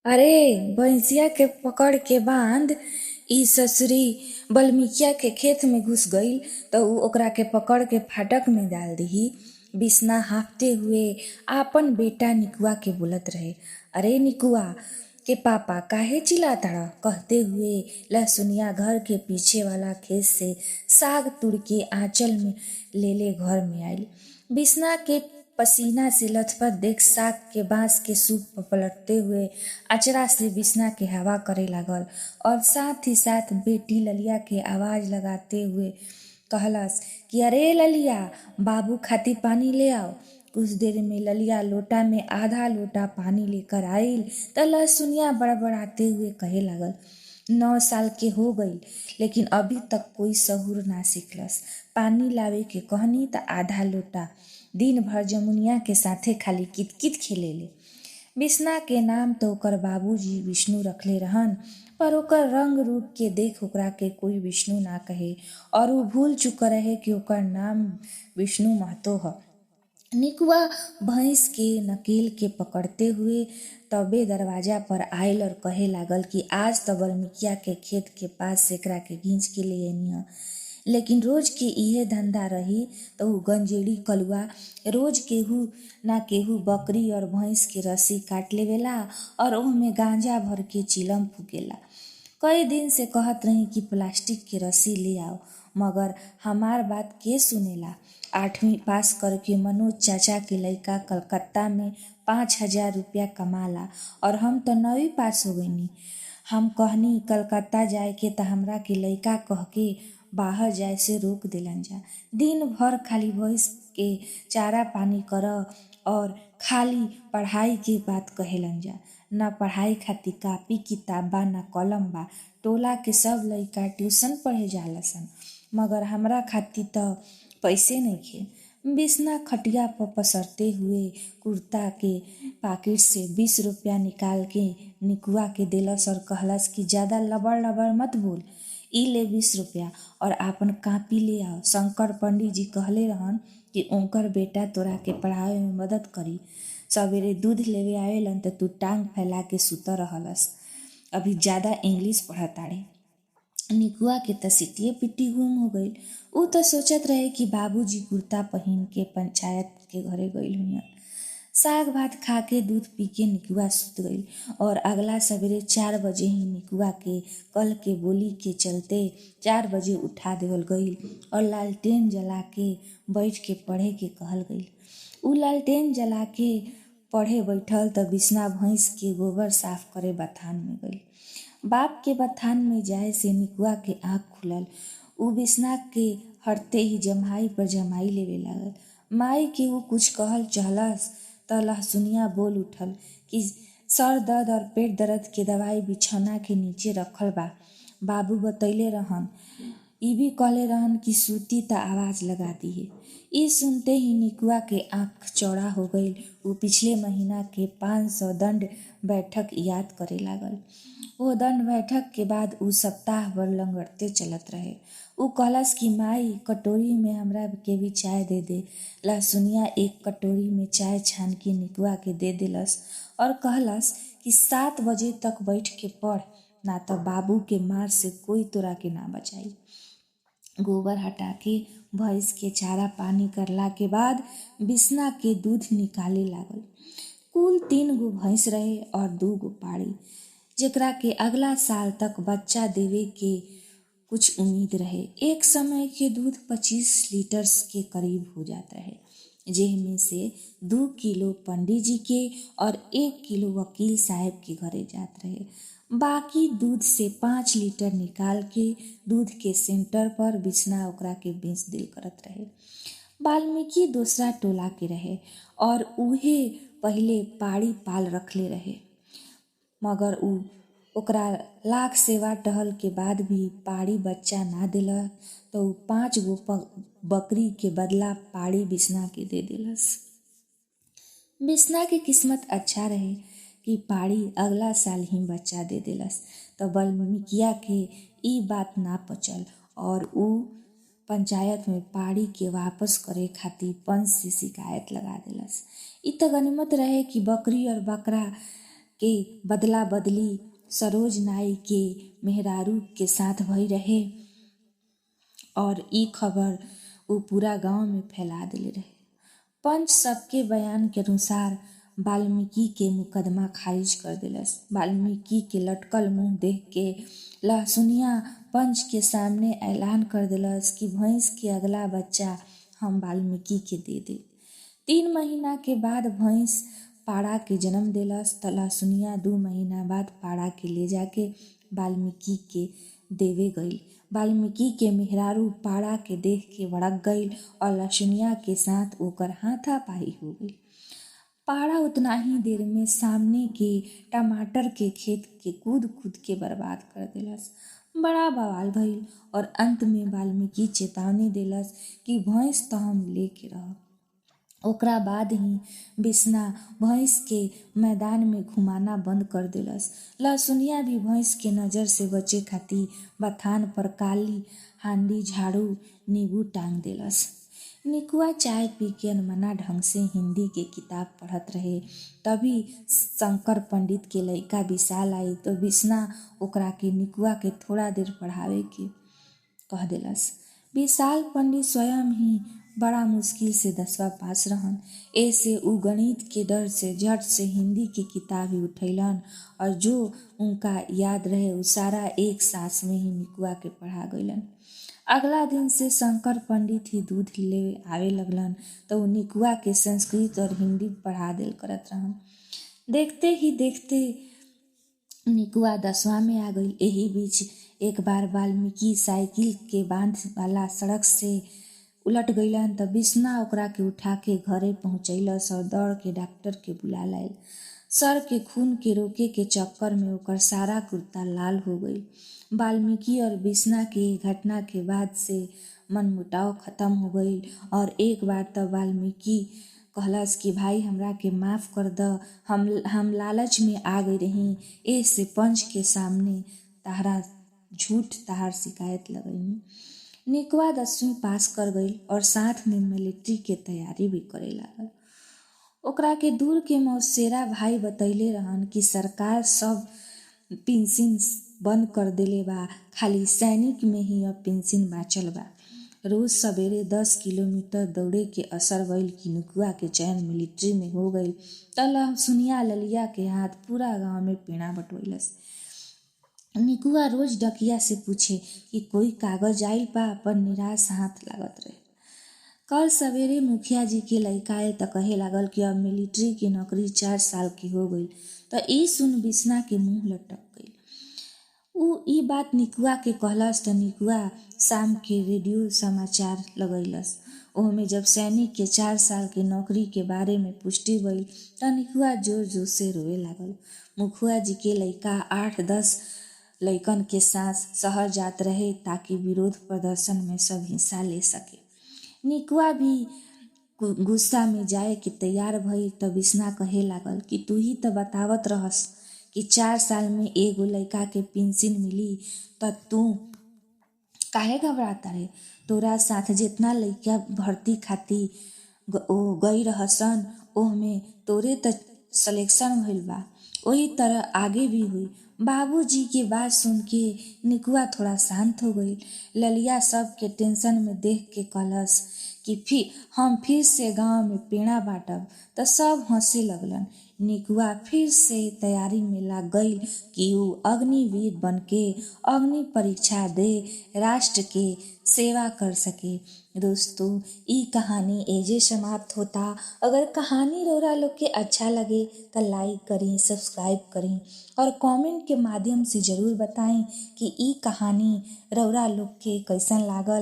अरे भैंसिया के पकड़ के बांध। इ ससुरी बल्मीकिया के खेत में घुस गईल त उ ओकरा के पकड़ के फाटक में डाल दिही। बिसना हाँफते हुए आपन बेटा निकुआ के बोलत रहे, अरे निकुआ के पापा, काहे चिल्लाताड़? कहते हुए लहसुनिया घर के पीछे वाला खेत से साग तुड़ के आंचल में लेले घर में आइल। बिसना के पसीना से लथपथ देख साग के बांस के सूप पर पलटते हुए अचरा से बिसना के हवा करे लागल और साथ ही साथ बेटी ललिया के आवाज लगाते हुए कहलस कि अरे ललिया, बाबू खातिर पानी ले आओ। कुछ देर में ललिया लोटा में आधा लोटा पानी लेकर आइल त लहसुनिया बड़बड़ाते हुए कहे लागल, 9 साल के हो गईल लेकिन अभी तक कोई सहूर ना सिखलस। पानी लावे के कहनी त आधा लोटा, दिन भर जमुनिया के साथे खाली कितकित खेलेले। बिसना के नाम तो ओकर बाबूजी विष्णु रखले रहन, पर ओकर रंग रूप के देख ओकरा के कोई विष्णु ना कहे और उ भूल चुकल रहे कि ओकर नाम विष्णु महतो ह। निकुआ भैंस के नकेल के पकड़ते हुए तबे दरवाजा पर आयल और कहे लागल कि आज त बल्मीकिया के खेत के पास से एकरा के घींच के ले अइनी ह, लेकिन रोज के इहे धंधा रही त उ गंजेड़ी कलुआ रोज केहू ना केहू बकरी और भैंस के रस्सी काट लेवेला और ओहमे गांजा भर के चिलम फूकेला। कई दिन से कहत रही कि प्लास्टिक के रस्सी ले आओ, मगर हमार बात के सुनेला। 8वीं पास करके मनोज चाचा के लइका कलकत्ता में 5000 रुपया कमाला और हम त 9वीं पास हो गईनी। हम कहनी कलकत्ता जाए के त हमरा के लइका कह के बाहर जाए से रोक देलन जा। दिन भर खाली भैंस के चारा पानी कर और खाली पढ़ाई के बात कहेलन जा। ना पढ़ाई खातिर कापी किताब बा ना कलम बा। टोला के सब लइका ट्यूशन पढ़े जालसन, मगर हमरा खातिर त पैसे नइखे। बिसना खटिया पर पसरते हुए कुर्ता के पाकिट से 20 रुपया निकाल के निकुआ के देलस और कहलस कि ज्यादा लबड़ लबड़ मत बोल, इ ले 20 रुपया और आपन कापी ले आओ। शंकर पंडित जी कहले रहन कि उनकर बेटा तोरा के पढ़ावे में मदद करी। सवेरे दूध लेवे आवेलन त तू टांग फैला के सुत रहलस, अभी ज्यादा इंग्लिश पढ़ताड़े। निकुआ के त सिटिए पिटी गुम हो गईल। उ त सोचत रहे कि बाबूजी कुर्ता पहिन के पंचायत के घरे गईल हुईन। साग भात खा के दूध पी के निकुआ सुत गईल और अगला सवेरे 4 बजे ही निकुआ के कल के बोली के चलते 4 बजे उठा देवल गईल और लालटेन जला के बैठ के पढ़े के कहल गईल। उ लालटेन जला के पढ़े बैठल त बिसना भैंस के गोबर साफ करे बथान में गईल। बाप के बथान में जाए से निकुआ के आँख खुलल। उ बिसना के हटते ही जम्हाई पर जमाई लेवे लागल। माई के उ कुछ कहल चहलस त लहसुनिया बोल उठल कि सर दर्द और पेट दर्द के दवाई बिछौना के नीचे रखल बा, बाबू बतैले रहन। इ भी कहले रहन कि सूती त आवाज लगा दिहे। इ सुनते ही निकुआ के आँख चौड़ा हो गईल। उ पिछले महीना के 500 दंड बैठक याद करे लागल। वो दंड बैठक के बाद उ सप्ताह भर लंगड़ते चलत रहे। उ कहलस कि माई कटोरी में हमरा के भी चाय दे दे। लहसुनिया एक कटोरी में चाय छान के निकुआ के दे देलस और कहलस कि 7 बजे तक बैठ के पढ़, ना त बाबू के मार से कोई तोरा के ना बचाई। गोबर हटा के भैंस के चारा पानी करला के बाद बिसना के दूध निकाले लागल। कुल 3 गो भैंस रहे और 2 गो पाड़ी, जेकरा के अगला साल तक बच्चा देवे के कुछ उम्मीद रहे। एक समय के दूध 25 लीटर के करीब हो जात रहे, जेमे से 2 किलो पंडित जी के और 1 किलो वकील साहब के घरे जात रहे। बाकी दूध से 5 लीटर निकाल के दूध के सेंटर पर बिसना ओकरा के बेच दिल करत रहे। वाल्मीकि दूसरा टोला के रहे और उहे पहले पाड़ी पाल रखले रहे, मगर उ ओकरा लाख सेवा टहल के बाद भी पाड़ी बच्चा ना दिलक तो उ 5 गो बकरी के बदला पाड़ी बिसना के दे दिलस। बिसना के किस्मत अच्छा रहे कि पाड़ी अगला साल ही बच्चा दे दिलस। तो बल्मीकिया के ई बात ना पचल और उ पंचायत में पाड़ी के वापस करे खातिर पंच से शिकायत लगा दिलस। इ त गनीमत रहे कि बकरी और बकरा के बदला बदली सरोज नाई के मेहरारू के साथ भई रहे और ई खबर ऊ पूरा गांव में फैला देले रहे। पंच सबके बयान के अनुसार वाल्मीकि के मुकदमा खारिज कर देलस। वाल्मीकि के लटकल मुंह देख के लहसुनिया पंच के सामने ऐलान कर देलस कि भैंस के अगला बच्चा हम वाल्मीकि के दे दे। 3 महीना के बाद भैंस पाड़ा के जन्म देलस त लहसुनिया 2 महीना बाद पाड़ा के ले जाके वाल्मीकि के देवे गईल। वाल्मीकि के मेहरारू पाड़ा के देख के भड़क गईल और लहसुनिया के साथ ओकर हाथापाई हो गई। पाड़ा उतना ही देर में सामने के टमाटर के खेत के कूद कूद के बर्बाद कर देलस। बड़ा बवाल भइल और अंत में वाल्मीकि चेतावनी देलस कि भैंस तो हम लेके रहब। ओकरा बाद ही बिसना भैंस के मैदान में घुमाना बंद कर देलस। लहसुनिया भी भैंस के नजर से बचे खातिर बथान पर काली हांडी झाड़ू नींबू टांग देलस। निकुआ चाय पी के अनमना ढंग से हिंदी के किताब पढ़त रहे, तभी शंकर पंडित के लइका विशाल आई तो बिसना ओकरा के निकुआ के थोड़ा देर पढ़ावे के कह देलस। विशाल पंडित स्वयं ही बड़ा मुश्किल से 10वां पास रहन, ऐसे उ गणित के डर से झट से हिंदी के किताब ही उठैलन और जो उनका याद रहे उ सारा एक सांस में ही निकुआ के पढ़ा गईलन। अगला दिन से शंकर पंडित ही दूध ले आवे लगलन तो उ निकुआ के संस्कृत और हिंदी पढ़ा दिल करत रहन। देखते ही देखते निकुआ 10वां में आ गई। यही बीच एक बार वाल्मीकि साइकिल के बांध वाला सड़क से उलट गईलन त बिसना ओकरा के उठा के घरे पहुँचैलस और दौड़ के डॉक्टर के बुला लायल। सर के खून के रोके के चक्कर में ओकर सारा कुर्ता लाल हो गई। वाल्मीकि और बिसना के घटना के बाद से मनमुटाव खत्म हो गई और एक बार तब वाल्मीकि कहलस कि भाई हमरा के माफ़ कर द, हम लालच में आ गई रही, ऐसे पंच के सामने तहरा झूठ तहार शिकायत लगैनी। निकुआ 10वीं पास कर गई और साथ में मिलिट्री के तैयारी भी करे लागल। ओकरा के दूर के मौसेरा भाई बतैले रहन कि सरकार सब पेंशन बंद कर देले बा, खाली सैनिक में ही अब पेंशन बाँचल बा। रोज सवेरे 10 किलोमीटर दौड़े के असर भइल कि निकुआ के चयन मिलिट्री में हो गई। त लहसुनिया ललिया के हाथ पूरा गांव में पेड़ा बटवैलस। निकुआ रोज डकिया से पूछे कि कोई कागज आइल बा, पर निराश हाथ लागत रहे। कल सवेरे मुखिया जी के लइका आयल त कहे लागल कि अब मिलिट्री की नौकरी 4 साल की हो गई। त ई सुन बिसना के मुँह लटक गई। ऊ ई बात निकुआ के कहलस त निकुआ शाम के रेडियो समाचार लगैलस। ओहमे जब सैनिक के 4 साल के नौकरी के बारे में पुष्टि भइल त निकुआ जोर जोर से रोए लागल। मुखिया जी के लइका 8-10 लइकन के साथ शहर जात रहे ताकि विरोध प्रदर्शन में सब हिस्सा ले सके। निकुआ भी गुस्सा में जाए के तैयार भइल त बिसना कहे लागल कि तू ही त बतावत रहस कि 4 साल में एगो लइका के पेंशन मिली, त तू काहे घबराता रे? तोरा साथ जितना लइका भर्ती खातिर गई रहसन ओहमे तोरे त सिलेक्शन भइल बा, वही तरह आगे भी हुई। बाबूजी के बात सुन के निकुआ थोड़ा शांत हो गई। ललिया सब के टेंशन में देख के कहलस कि फिर हम फिर से गांव में पेड़ा बांटब, त सब हंसे लगलन। निकुआ फिर से तैयारी में लाग गई कि ऊ अग्निवीर बनके अग्नि परीक्षा दे राष्ट्र के सेवा कर सके। दोस्तों, ई कहानी एजे समाप्त होता। अगर कहानी रौरा लोग के अच्छा लगे तो लाइक करें, सब्सक्राइब करें और कमेंट के माध्यम से ज़रूर बताएं कि ई कहानी रौरा लोग के कैसन लागल।